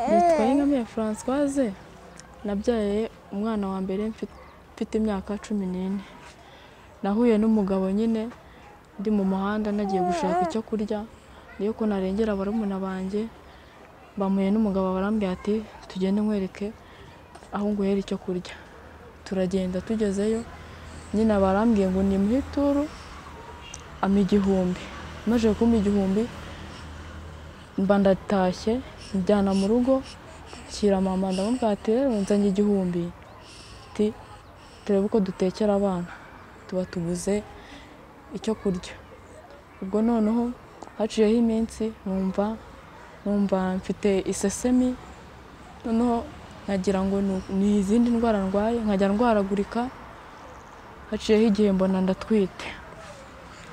Nitwa Ingamiye Françoise, nabyaye umwana wa mbere mfite imyaka 14. Nahuye n'umugabo nyine ndi mu muhanda nagiye gushaka icyo kurya, niyo ko narengera barumuna banjye, bamuye n'umugabo barambwira ati tugende nkwereke aho nguhera icyo kurya. Turagenda tugezeyo nyine barambwiye ngo nimuhe ituru, ampa 1000. Maze kumpa 1000 mba ndatashye, njyana mu rugo nshyira mama, ndamubwira ati rero nzanye 1000, ati turebe uko dutekera abana, tuba tubuze icyo kurya. Ubwo noneho haciyeho iminsi numva mfite isesemi, noneho nkagira ngo ni izindi ndwara ndwaye, nkajya ndwaragurika. Haciyeho igihe mbona ndatwite.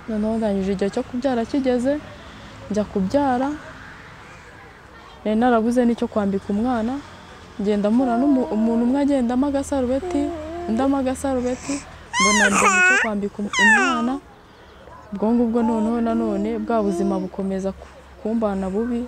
Noneho ndangije igihe cyo kubyara kigeze, njya kubyara, nari narabuze n'icyo kwambika umwana, ngenda mpura n'umuntu umwe agendamo agasarubeti, undi ampa agasarubeti, mbona mbonye icyo kwambika umwana. Ubwo ngubwo noneho nanone bwa buzima bukomeza kumbana bubi.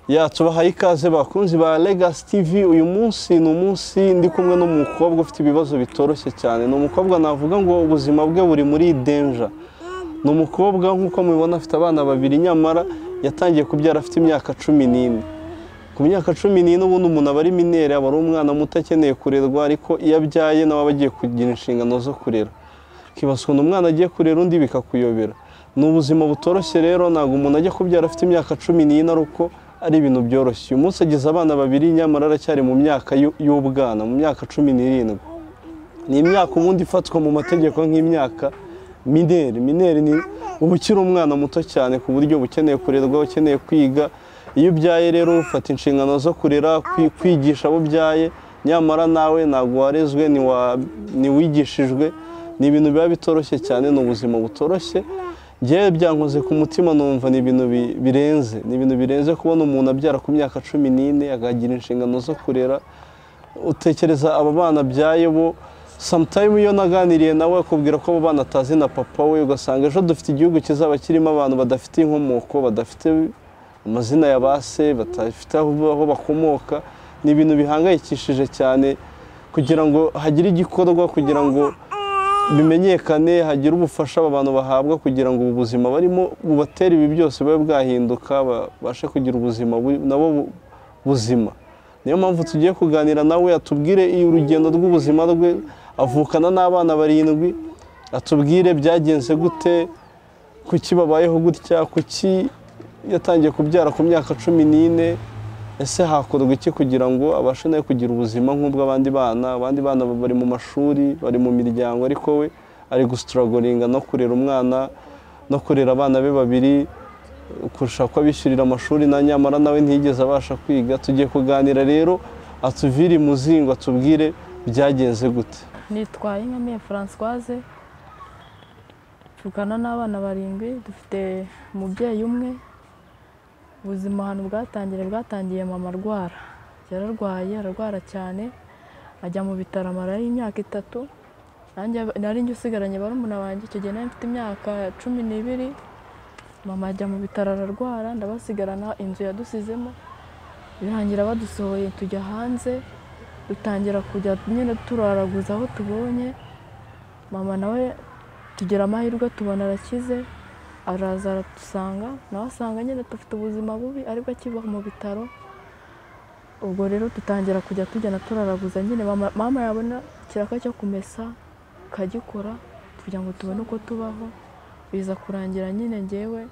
Ya tubahaye ikaze bakunzi ba Legacy TV. Uyu munsi ni umunsi ndi kumwe n'umukobwa ufite ibibazo bitoroshye cyane. Ni umukobwa navuga ngo ubuzima bwe buri muri danger. Ni umukobwa nk'uko mubibona afite abana babiri, nyamara yatangiye kubyara afite imyaka 14. Ku myaka 14 ubundi umuntu aba ari minere, aba ari umwana muto akeneye kurerwa, ariko iyo abyaye nawe aba agiye kugira inshingano zo kurera. Ukibaza ukuntu umwana agiye kurera undi bikakuyobera. Ni ubuzima butoroshye rero, ntabwo umuntu ajya kubyara afite imyaka 14 ari uko ari ibintu byoroshye. Uyu munsi agize abana babiri, nyamara aracyari mu myaka y'ubwana, mu myaka 17. Ni imyaka ubundi ifatwa mu mategeko nk'imyaka mineri. Mineri ni uba ukiri umwana muto cyane ku buryo ukeneye kurerwa, ukeneye kwiga. Iyo ubyaye rero ufata inshingano zo kurera, kwigisha abo ubyaye, nyamara nawe ntabwo warezwe, ntiwigishijwe. Ni ibintu biba bitoroshye cyane, ni ubuzima butoroshye. Njyewe byankoze ku mutima, numva ni ibintu birenze, ni ibintu birenze kubona umuntu abyara ku myaka 14 akagira inshingano zo kurera. Utekereza aba bana abyaye bo, sometime iyo naganiriye nawe akubwira ko abo bana atazi na papa we, ugasanga ejo dufite igihugu kizaba kirimo abantu badafite inkomoko, badafite amazina ya base, badafite aho bakomoka. Ni ibintu bihangayikishije cyane kugira ngo hagire igikorwa, kugira ngo bimenyekane, hagire ubufasha aba bantu bahabwa kugira ngo ubu buzima barimo bubatere ibi byose bube bwahinduka, babashe kugira ubuzima nabo buzima. Niyo mpamvu tugiye kuganira nawe, atubwire urugendo rw'ubuzima rwe, avukana n'abana 7, atubwire byagenze gute, kuki babayeho gutya, kuki yatangiye kubyara ku myaka 14, ese hakorwa iki kugira ngo abashe nawe kugira ubuzima nk'ubw'abandi bana. Abandi bana bari mu mashuri, bari mu miryango, ariko we ari gustrugglinga no kurera umwana, no kurera abana be babiri, kurusha ko abishyurira amashuri, na nyamara nawe ntiyigeze abasha kwiga. Tugiye kuganira rero, atuvire imuzingo, atubwire byagenze gute. Nitwa Ingamiye Françoise, mvukana n'abana 7, dufite umubyeyi umwe. Ubuzima ahantu bwatangiye mama arwara. Yararwaye, ararwara cyane, ajya mu bitaro amarayo imyaka 3. Nanjye nari njye usigaranye barumuna banjye, icyo gihe nari mfite imyaka 12. Mama ajya mu bitaro ararwara, ndabasigarana, inzu yadusizemo birangira badusohoye tujya hanze, dutangira kujya nyine turaraguza aho tubonye. Mama nawe tugira amahirwe tubona arakize, araza aradusanga, nawe asanga nyine dufite ubuzima bubi aribwo akiva mu bitaro. Ubwo rero dutangira kujya tujyana turaraguza nyine, mama yabona ikiraka cyo kumesa akagikora kugira ngo tubone uko tubaho. Biza kurangira nyine njyewe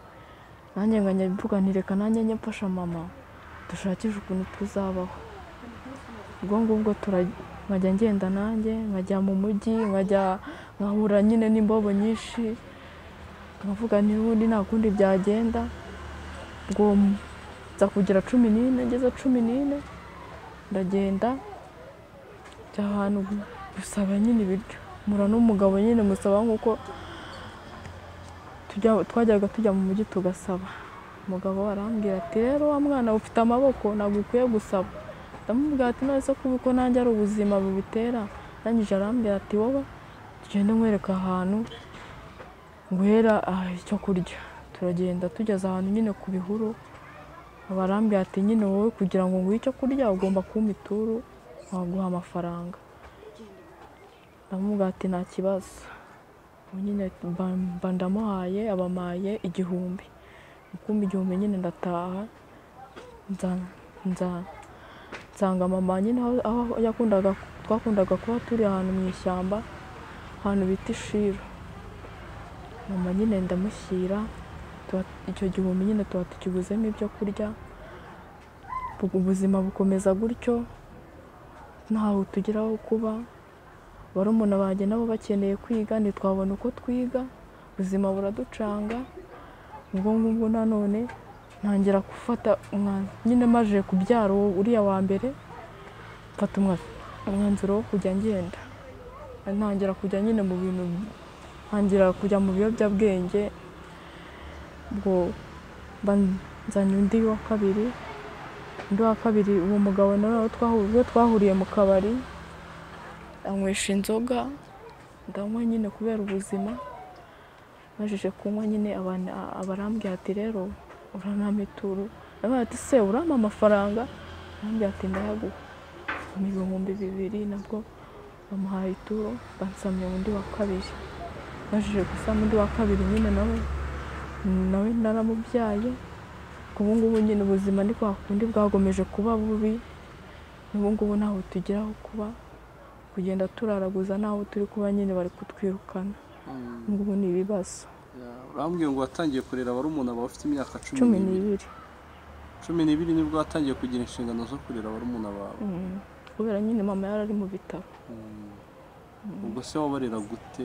nanjye nkajya mvuga nti reka nanjye njye mfasha mama dushakishe ukuntu tuzabaho. Ubwo ngubwo nkajya ngenda nanjye nkajya mu mujyi, nkajya nkahura nyine n'imbobo nyinshi, nkavuga nti ubundi nta kundi byagenda. Ubwo nza kugira 14, ngeze 14 ndagenda njya ahantu gusaba nyine ibiryo, mpura n'umugabo nyine musaba nk'uko twajyaga tujya mu mujyi tugasaba. Umugabo arambwira ati rero wa mwana ufite amaboko ntabwo ukwiye gusaba. Ndamubwira ati none se kuko nanjye ari ubuzima bubitera. Arangije arambwira ati wowe tugende nkwereka ahantu nguhera icyo kurya. Turagenda tugeze ahantu nyine ku bihuru, abarambwira ati nyine wowe kugira ngo nguhe icyo kurya ugomba kumpa ituru nkaguha amafaranga. Ndamubwira ati nta kibazo. Nyine mba ndamuhaye, abamaye 1000. Kumpa 1000 nyine ndataha, nsanga mama nyine aho twakundaga kuba turi ahantu mu ishyamba, ahantu bita Ishiro. Mama nyine ndamushyira icyo 1000 nyine tuba tukiguzemo ibyo kurya. Ubuzima bukomeza gutyo, ntaho tugira aho kuba. Barumuna banjye nabo bakeneye kwiga, ntitwabona uko twiga, ubuzima buraducanga. Ubwo ngubwo nanone ntangira gufata nyine maje kubyara uriya wa mbere, mfata umwanzuro wo kujya ngenda. Ntangira kujya nyine mu bintu, ntangira kujya mu biyobyabwenge. Ubwo nzanye undi wa kabiri, uwo mugabo nawe twahuriye mu kabari, anywesha inzoga, ndanywa nyine kubera ubuzima. Majije kunywa nyine abarambwira ati rero uranampa ituru. Ndavuga ati se urampa amafaranga? Arambwira ati ndayaguha. 2000 nabwo bamuhaye ituru, bansamye undi wa kabiri. Majije gusama undi wa kabiri nyine nawe naramubyaye. Ubu ngubu nyine ubuzima ni kwa kundi bwagomeje kuba bubi. Ubu ngubu ntaho tugira aho kuba, kugenda turaraguza naho turi kuba nyine bari kutwirukana. Ngubu ni ibibazo. Urambwiye ngo watangiye kurera barumuna bawe ufite imyaka 12. 12 nibwo watangiye kugira inshingano zo kurera barumuna bawe? Kubera nyine mama yari ari mu bitaro. Ubwo se wabarera gute?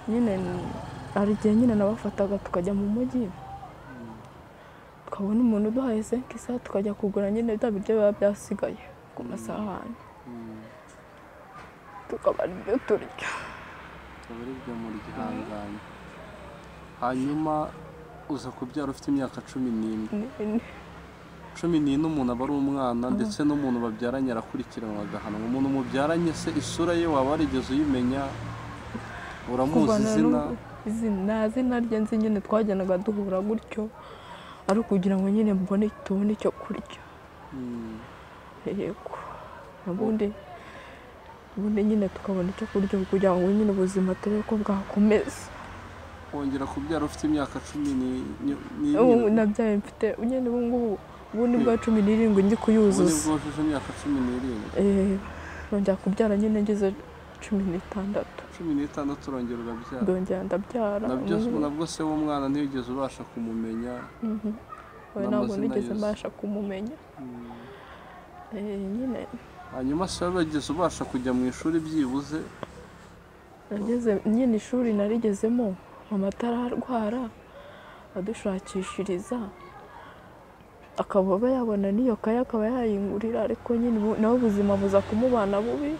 Nyine hari igihe nyine nabafataga tukajya mu mujyi, tukabona umuntu uduhaye 5 tukajya kugura nyine bya biryo biba byasigaye ku masahani, tukaba aribyo turya. Tukaba muri gihanganye. Hanyuma uza kubyara ufite imyaka 14. 14 umuntu aba ari umwana, ndetse n'umuntu babyaranye arakurikiranwa agahanwa. Umuntu mubyaranye se isura ye waba warigeze uyimenya? Uramuzi izina? Nta zina rye nzi nyine, twagendaga duhura gutyo ari ukugira ngo nyine mbone tubone icyo kurya. Yego, ubundi nyine tukabona icyo kurya kugira ngo nyine ubuzima turebe ko bwakomeza. Wongera kubyara ufite imyaka 10? Nabyaye mfite nyine ubu ngubu ubundi bwa 17 ndi kuyuzuza. Ubu nibwo wujuje imyaka 17? Nongera kubyara nyine ngeze 16. 16 urongera urabyara? Ndongera ndabyara. Nabwo se w'umwana ntiwigeze ubasha kumumenya? Ntabwo nigeze mbasha kumumenya. Nyine hanyuma se wageze ubasha kujya mu ishuri byibuze? Nageze nyine ishuri narigezemo, mama atararwara adushakishiriza, akaba yabona n'iyo kaye akaba yayingurira, ariko nyine nawe ubuzima buza kumubana bubi.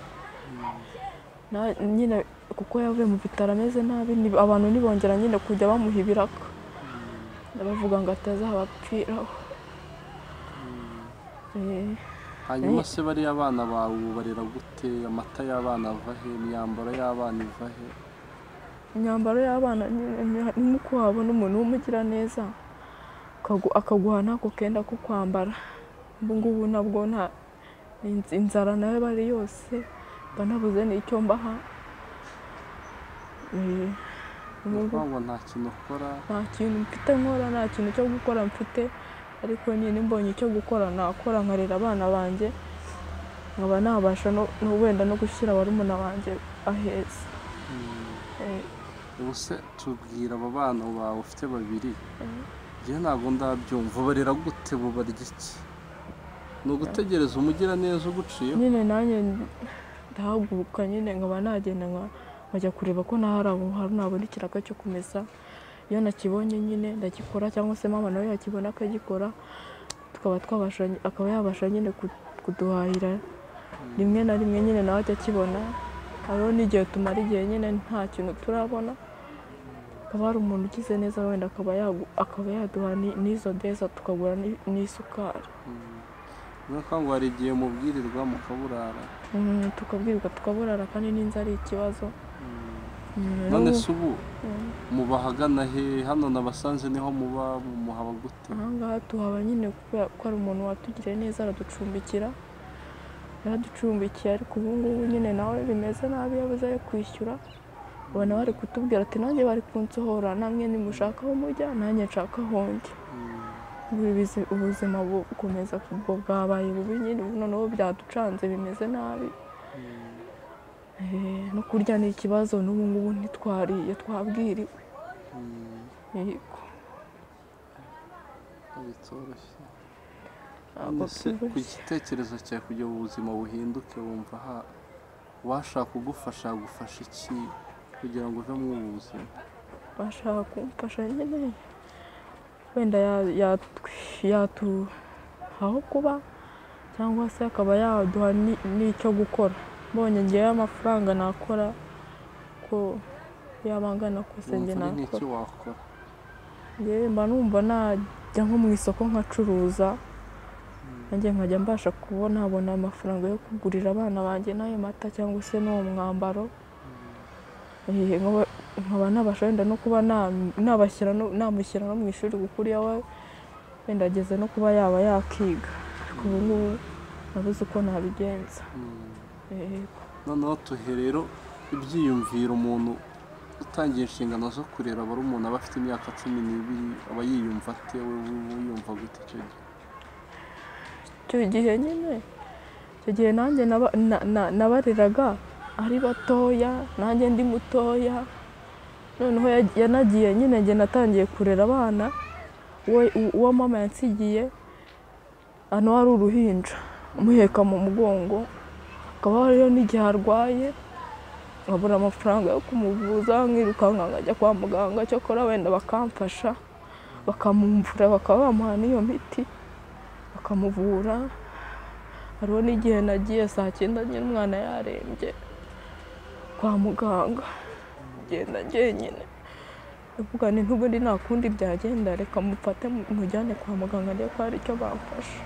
Nyine kuko yavuye mu bitaro ameze nabi, abantu ntibongera nyine kujya bamuha ibiraka, bavuga ngo atazabapfiraho. Hanyuma se bariya abana bawe ubarera gute? Amata y'abana ava he? Imyambaro y'abana iva he? Imyambaro y'abana ni nk'uko wabona umuntu w'umugira neza akaguha n'ako kenda ko kwambara. Ubu ngubu nabwo nta inzara nayo bari yose, mba nabuze n'icyo mbaha. Nta kintu ukora? Nta kintu mfite nkora, nta kintu cyo gukora mfite, ariko nyine mbonye icyo gukora nakora nkarera abana banjye, nkaba nabasha no wenda no gushyira barumuna banjye aheza. Ubu se tubwira aba bana bawe ufite babiri, njye ntabwo ndabyumva, barera gute? Bubarya iki? Ni ugutegereza umugiraneza uguciyeho? Nyine nanjye ndahaguruka nyine nkaba nagenda nkajya kureba ko nabona ikiraka cyo kumesa. Iyo nakibonye nyine ndagikora, cyangwa se mama nawe yakibona akagikora, tukaba twabasha, akaba yabasha nyine kuduhahira rimwe na rimwe nyine nawe ajya akibona. Hariho n'igihe tumara igihe nyine nta kintu turabona, akaba hari umuntu ukize neza wenda akaba yaduha n'izo deza tukagura n'isukari. Nuko ngo hari igihe mubwirirwa mukaburara? Tukabwirwa tukaburara, kandi n'inzara ari ikibazo. None se ubu mubahagana he? Hano nabasanze niho muba, muhaba gute? Aha ngaha tuhaba nyine kubera ko ari umuntu watugiriye neza, araducumbikira, yaraducumbikiye, ariko ubu ngubu nyine nawe bimeze nabi, yabuze ayo kwishyura. Ubona bari kutubwira ati nanjye bari kunsohora, namwe nimushaka aho mujya, nanjye nshaka aho njya. Ubuzima bukomeza ubwo bwabaye bubi nyine, ubu noneho byaducanze bimeze nabi. No kurya ni ikibazo, n'ubu ngubu ntitwariye, twabwiriwe. Yego. Bitoroshye. Ku gitekerezo cyawe kugira ubuzima buhinduke, wumva washaka kugufasha gufasha iki kugira ngo uve muri ubu buzima? Bashaka kumfasha nyine wenda yatuha aho kuba, cyangwa se akaba yaduha n'icyo gukora. Mbonye ngewe amafaranga nakora, ko yabangana kose njye nakora. Ngewe mba numva najya nko mu isoko nkacuruza, nanjye nkajya mbasha kubona abona amafaranga yo kugurira abana banjye n'ayo mata cyangwa se n'uwo mwambaro. Nkaba nabasha wenda no kuba namushyira no mu ishuri, kuko uriya we wenda ageze no kuba yaba yakiga, ariko ubu ngubu nabuze uko nabigenza. Noneho tuhe rero ibyiyumviro umuntu utangiye inshingano zo kurera aba ari umuntu aba afite imyaka 12, aba yiyumva ate? We wiyumva gute icyo gihe? Icyo gihe nyine, icyo gihe nanjye nabareraga ari batoya, nanjye ndi mutoya. Noneho yanagiye nyine, njye natangiye kurera abana, uwo mama yansigiye hano ari uruhinja, amuheka mu mugongo, akaba hariyo n'igihe arwaye nkabura amafaranga yo kumuvuza, nkirukanka nkajya kwa muganga, cyakora wenda bakamfasha, bakamumvura, bakaba bamuha n'iyo miti bakamuvura. Hariho n'igihe nagiye saa 9 nyine umwana yarembye kwa muganga, ngenda njyenyine, ndavuga nti n'ubundi nta kundi byagenda, reka mufate mujyane kwa muganga ndebe ko hari icyo bamfasha.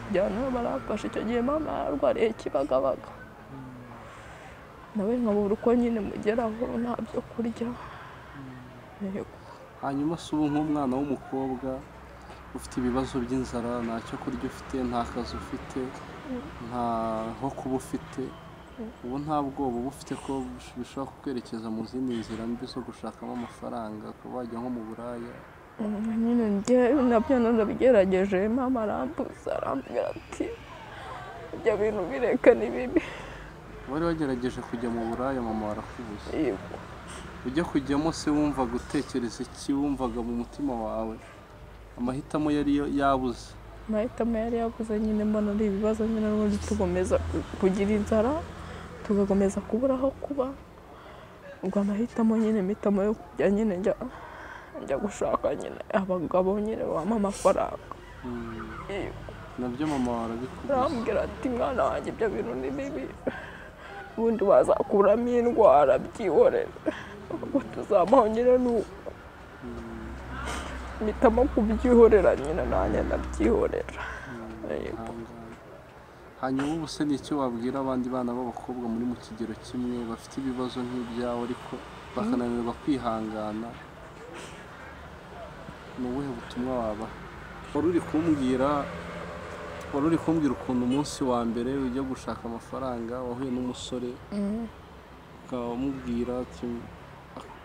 Njyana baramfasha. Icyo gihe mama yararwariye Kibagabaga, nawe nkabura uko nyine mugeraho, nta byo kurya. Hanyuma se ubu nk'umwana w'umukobwa ufite ibibazo by'inzara, nta cyo kurya ufite, nta kazi ufite, nta ho kuba ufite, ubu nta bwoba uba ufite ko bishobora kukwerekeza mu zindi nzira mbi zo gushakamo amafaranga, ukaba wajya nko mu buraya? Nyine njye nabyo narabigerageje, mama arambuza, arambwira ati ibyo bintu bireka ni bibi. Wari wagerageje kujya mu buraya, mama arakubuza? Yego. Ujya kujyamo se wumvaga utekereza iki? Wumvaga mu mutima wawe amahitamo yari yabuze? Amahitamo yari yabuze nyine, mbona ari ibibazo nyine, n'ubundi tugomeza kugira inzara, tugakomeza kubura aho kuba. Ubwo amahitamo nyine, mpitamo yo kujya nyine njya gushaka nyine abagabo nyine bampa amafaranga. Nabyo mama arabikubuza? Arambwira ati mwana wanjye ibyo bintu ni bibi, ubundi wazakuramo indwara, byihorere, ubwo tuzabaho nyine nuko. Mpitamo kubyihorera nyine, nanjye ndabyihorera. Hanyuma ubu se ni icyo wabwira abandi bana b'abakobwa muri mu kigero kimwe bafite ibibazo nk'ibyawe ariko bakananirwa kwihangana, ni ubuhe butumwa wabaha? Wari uri kumbwira ukuntu umunsi wa mbere ujya gushaka amafaranga wahuye n'umusore, ukamubwira ati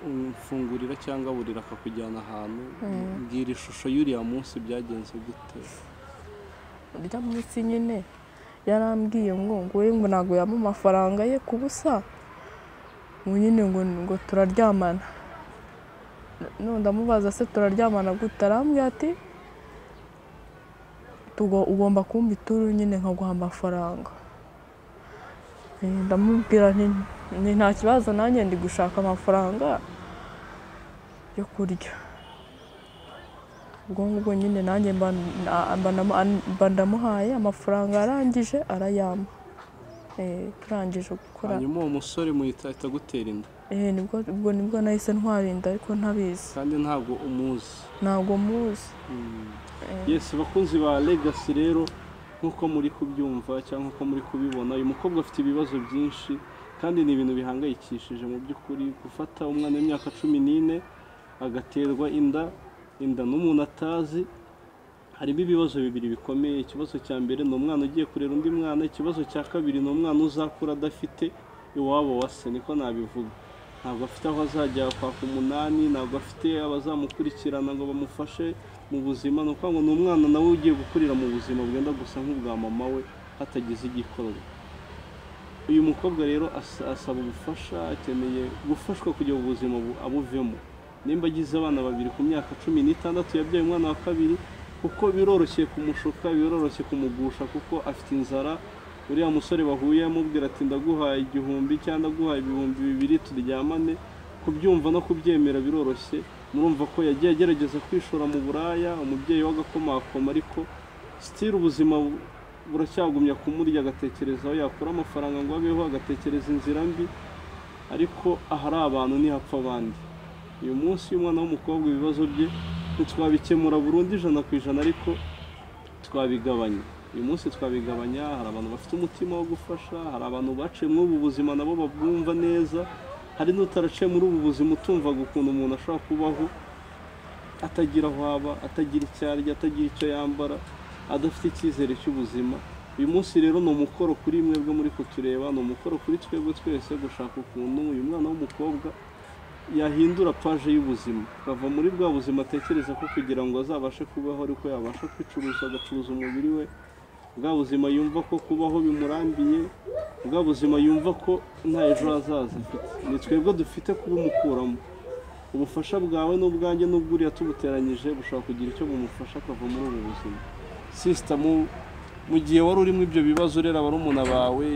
mfungurira cyangwa burira, akakujyana ahantu. Mbwira ishusho y'uriya munsi byagenze gute? Urya munsi nyine yarambwiye ngo ngo ntabwo yampa amafaranga ye ku busa, ngo nyine ngo turaryamana. None ndamubaza se turaryamana gute? Arambwira ati ugomba kumpa ituru nyine nkaguha amafaranga. Ndamubwira nti nta kibazo, nanjye ndi gushaka amafaranga yo kurya. Ubwo ngubwo nyine nanjye mba ndamuhaye amafaranga, arangije arayampa. Turangije gukora. Hanyuma uwo musore muhita agutera inda? Nibwo nibwo nahise ntwara inda, ariko ntabizi. Kandi ntabwo umuzi? Ntabwo muzi. Yes, bakunzi ba Legacy rero, nkuko muri kubyumva cyangwa nkuko muri kubibona, uyu mukobwa afite ibibazo byinshi, Kandi ni ibintu bihangayikishije mu by'ukuri, gufata umwana w'imyaka 14 agaterwa inda n'umuntu atazi. Harimo ibibazo bibiri bikomeye. Ikibazo cya mbere ni umwana ugiye kurera undi mwana, ikibazo cya kabiri ni umwana uzakura adafite iwabo wa se, niko nabivuga. Ntabwo afite aho azajya kwaka umunani, ntabwo afite abazamukurikirana ngo bamufashe mu buzima. Ni ukuvuga ngo ni umwana nawe ugiye gukurira mu buzima bwenda gusa nk'ubwa mama we hatagize igikorwa. Uyu mukobwa rero asaba ubufasha, akeneye gufashwa kugira ubuzima abuvemo. Nimba agize abana babiri ku myaka 16, yabyaye umwana wa kabiri, kuko biroroshye kumushuka, biroroshye kumugusha kuko afite inzara. Uriya musore bahuye amubwira ati ndaguhaye 1000 cyangwa ndaguhaye 2000 turyamane, kubyumva no kubyemera biroroshye. Murumva ko yagiye agerageza kwishora mu buraya, umubyeyi w'agakomakoma, ariko still ubuzima buracyagumya kumurya, agatekereza aho yakura amafaranga ngo abeho, agatekereza inzira mbi. Ariko ahari abantu ntihapfa abandi. Uyu munsi umwana w'umukobwa ibibazo bye ntitwabikemura burundu 100%, ariko twabigabanya. Uyu munsi twabigabanya. Hari abantu bafite umutima wo gufasha, hari abantu baciye muri ubu buzima nabo babwumva neza, hari n'utaraciye muri ubu buzima utumvaga ukuntu umuntu ashobora kubaho atagira aho aba, atagira icyo arya, atagira icyo yambara, adafite icyizere cy'ubuzima. Uyu munsi rero ni umukoro kuri mwebwe muri kutureba, ni umukoro kuri twebwe twese gushaka ukuntu uyu mwana w'umukobwa yahindura paje y'ubuzima, akava muri bwa buzima atekereza ko kugira ngo azabashe kubaho ariko yabasha kwicuruza, agacuruza umubiri we, bwa buzima yumva ko kubaho bimurambiye, bwa buzima yumva ko nta ejo hazaza afite. Ni twebwe dufite kubumukuramo. Ubufasha bwawe n'ubwanjye n'ubwuriya tubuteranyije bushobora kugira icyo bumufasha akava muri ubu buzima. Sister, mu gihe wari urimo ibyo bibazo rero barumuna bawe,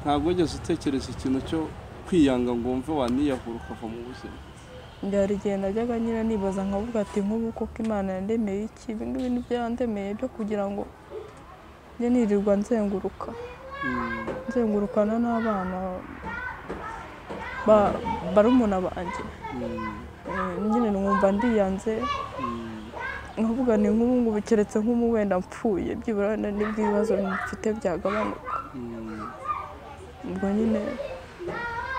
ntabwo wigeze utekereza ikintu cyo kwiyanga ngo wumve waniyahura ukava mu buzima? Byari igihe najyaga nyine nibaza nkavuga ati nk'ubu koko Imana yandemeye iki? Ibi ngibi nibyo yandemeye byo kugira ngo njye nirirwa nzengurukana n'abana barumuna banjye. Nyine numva ndiyanze, nkavuga ni nk'ubu ngubu keretse nk'ubu wenda mpfuye, byibura wenda nibwo ibibazo mfite byagabanuka. Ubwo nyine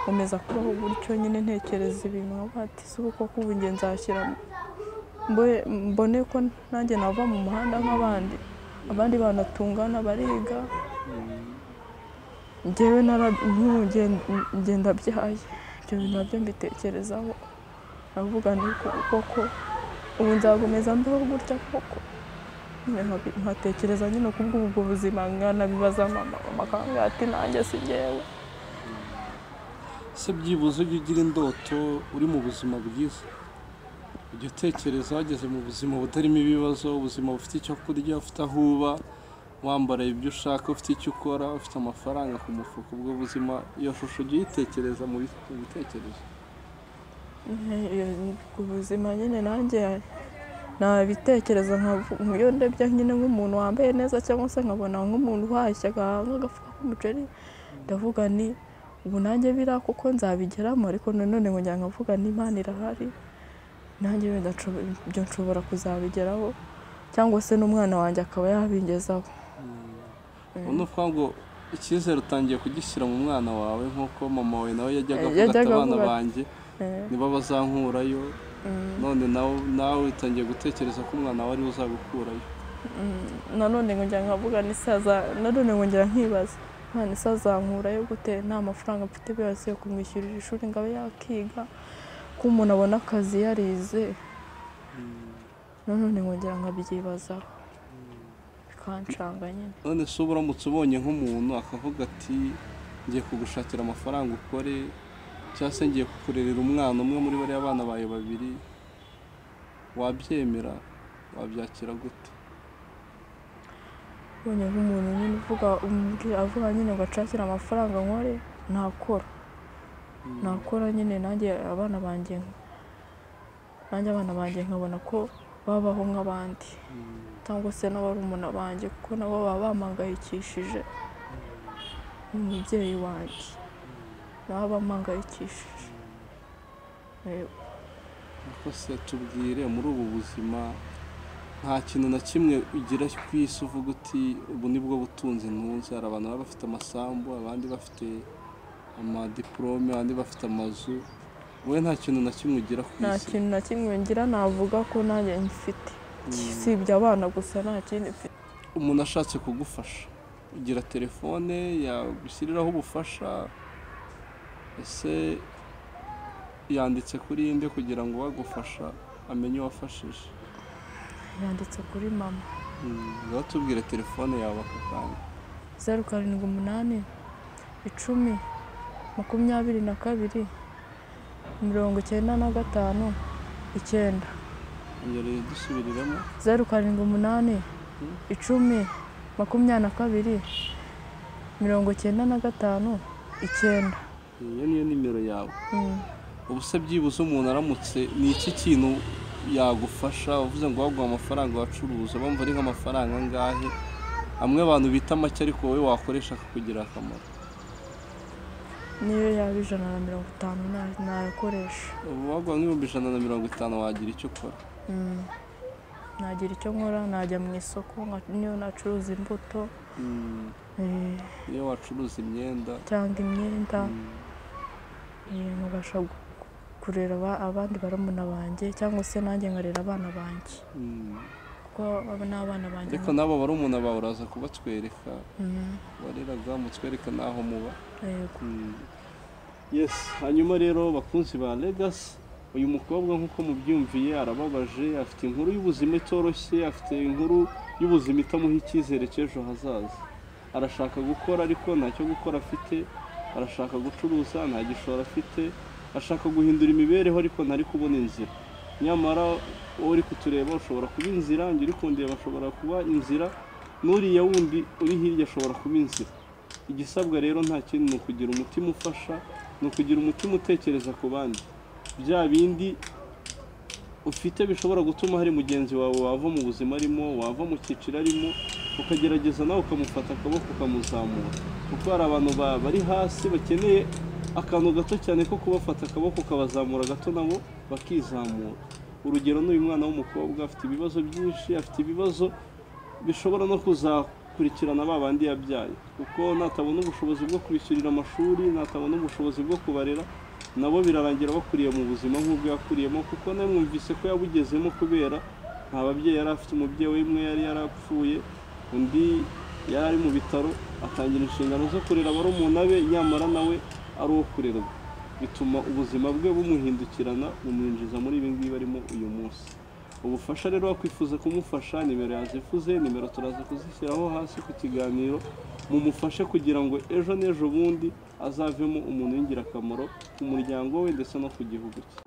nkomeza kubaho gutyo nyine, ntekereza ibintu nkavuga ati si ubu koko ubu njye nzashyira mbone ko nanjye nava mu muhanda nk'abandi, abandi bana tungana bariga, njyewe ngenda byaye. Ibyo bintu nabyo mbitekerezaho, navuga nti koko ubu nzakomeza mbeho gutya koko. Nkatekereza nyine kubw'ubwo buzima, nkanabibaza mama, mama akambwira ati nanjye si njyewe. Se byibuze ujya ugira indoto uri mu buzima bwiza, ujya utekereza wageze mu buzima butarimo ibibazo, ubuzima bufite icyo kurya, ufite aho uba, wambara ibyo ushaka, ufite icyo ukora, ufite amafaranga ku mufuka, ubwo buzima, iyo shusho ujya uyitekereza mu bitekerezo? Ubuzima nyine nanjye nabitekereza, iyo ndebye nyine nk'umuntu wambaye neza cyangwa se nkabona nk'umuntu uhashye nk'agafuka k'umuceri, ndavuga ni ubu nanjye biriya kuko nzabigeramo. Ariko nanone nkongera nkavuga ni Imana irahari, nanjye wenda ibyo nshobora kuzabigeraho, cyangwa se n'umwana wanjye akaba yabingezaho. Ubona uvuga ngo icyizere utangiye kugishyira mu mwana wawe, nk'uko mama wawe nawe yajyaga avuga ati abana banjye nibo bazankurayo, none nawe utangiye gutekereza ko umwana wawe ariwe uzagukurayo. Nanone nkongera nkavuga nanone nkongera nkibaza none se azankurayo gute, nta mafaranga mfite yose yo kumwishyurira ishuri ngo abe yakiga, ko umuntu abona akazi yarize. Nanone nkongera nkabyibazaho bikancanga nyine. None se uba uramutse ubonye nk'umuntu akavuga ati ngiye kugushakira amafaranga ukore, cyangwa se ngiye kukurerera umwana umwe muri bariya bana bawe babiri, wabyemera? Wabyakira gute? Ubonye nk'umuntu nyine avuga nyine ngo acakire amafaranga nkore, nakora nyine nanjye abana banjye nkabona ko babaho nk'abandi, cyangwa se n'abarumuna banjye, kuko nabo baba bampangayikishije. Umubyeyi wanjye nabo bampangayikishije. Ariko se tubwire, muri ubu buzima nta kintu na kimwe ugira ku isi uvuga uti ubu nibwo butunzi ntunze? Hari abantu baba bafite amasambu, abandi bafite amadiplome, abandi bafite amazu, wowe nta kintu na kimwe ugira ku isi? Nta kintu na kimwe ngira, navuga ko nanjye mfite, usibye abana gusa nta kindi mfite. Umuntu ashatse kugufasha ugira telefone yagushyiriraho ubufasha, ese yanditse kuri inde kugira ngo uwagufasha amenye uwafashije? Yanditse kuri mama. Tubwire telefone yawe ako kanya. 0 7 8 10 22 95 9. Ongera dusubiriremo. 0 7 8 10 22 95 9. Iyo niyo nimero yawe. Ubu se byibuze umuntu aramutse ni iki kintu yagufasha uvuze ngo waguha amafaranga wacuruza, bumva ari nk'amafaranga angahe amwe abantu bita make ariko wowe wakoresha akakugira akamaro? Niyo yaba 150 nayakoresha. Ubu waguha nk'ibihumbi 150 wagira icyo ukora? Nagira icyo nkora, najya mu isoko niyo nacuruza imbuto, niyo wacuruza imyenda cyangwa imyenda, nkabasha kurera abandi barumuna banjye cyangwa se nanjye nkarera abana banjye, kuko n'abana banjye. Ariko nabo barumuna bawe uraza kubatwereka, wareraga mutwereka n'aho muba. Yes. Hanyuma rero bakunzi ba Legacy, uyu mukobwa nk'uko mubyumviye arababaje, afite inkuru y'ubuzima itoroshye, afite inkuru y'ubuzima itamuha icyizere cy'ejo hazaza. Arashaka gukora ariko ntacyo gukora afite, arashaka gucuruza nta gishoro afite, ashaka guhindura imibereho ariko ntari kubona inzira. Nyamara wowe uri kutureba ushobora kuba inzira, njye uri kundeba ashobora kuba inzira, n'uriya wundi uri hirya ashobora kuba inzira. Igisabwa rero nta kindi ni ukugira umutima ufasha, ni ukugira umutima utekereza ku bandi. Bya bindi ufite bishobora gutuma hari mugenzi wawe wava mu buzima arimo, wava mu cyiciro arimo, ukagerageza nawe ukamufata akaboko ukamuzamura, kuko hari abantu bari hasi bakeneye akantu gato cyane ko kubafata akaboko ukabazamura gato nabo bakizamura. Urugero n'uyu mwana w'umukobwa afite ibibazo byinshi, afite ibibazo bishobora no kuzakurikirana ba bandi yabyaye, kuko natabona ubushobozi bwo kubishyurira amashuri, natabona ubushobozi bwo kubarera, nabo birarangira bakuriye mu buzima nk'ubwo yakuriyemo, kuko nawe mwumvise ko yabugezemo kubera nta babyeyi yari afite. Umubyeyi we umwe yari yarapfuye, undi yari ari mu bitaro, atangira inshingano zo kurera barumuna be, nyamara nawe ari uwo kurerwa. Bituma ubuzima bwe bumuhindukirana, bumwinjiza muri ibi ngibi arimo uyu munsi. Ubufasha rero wakwifuza kumufasha, nimero yazifuze, nimero turaza kuzishyiraho hasi ku kiganiro, mumufashe kugira ngo ejo n'ejo bundi azavemo umuntu w'ingirakamaro ku muryango we ndetse no ku gihugu cye.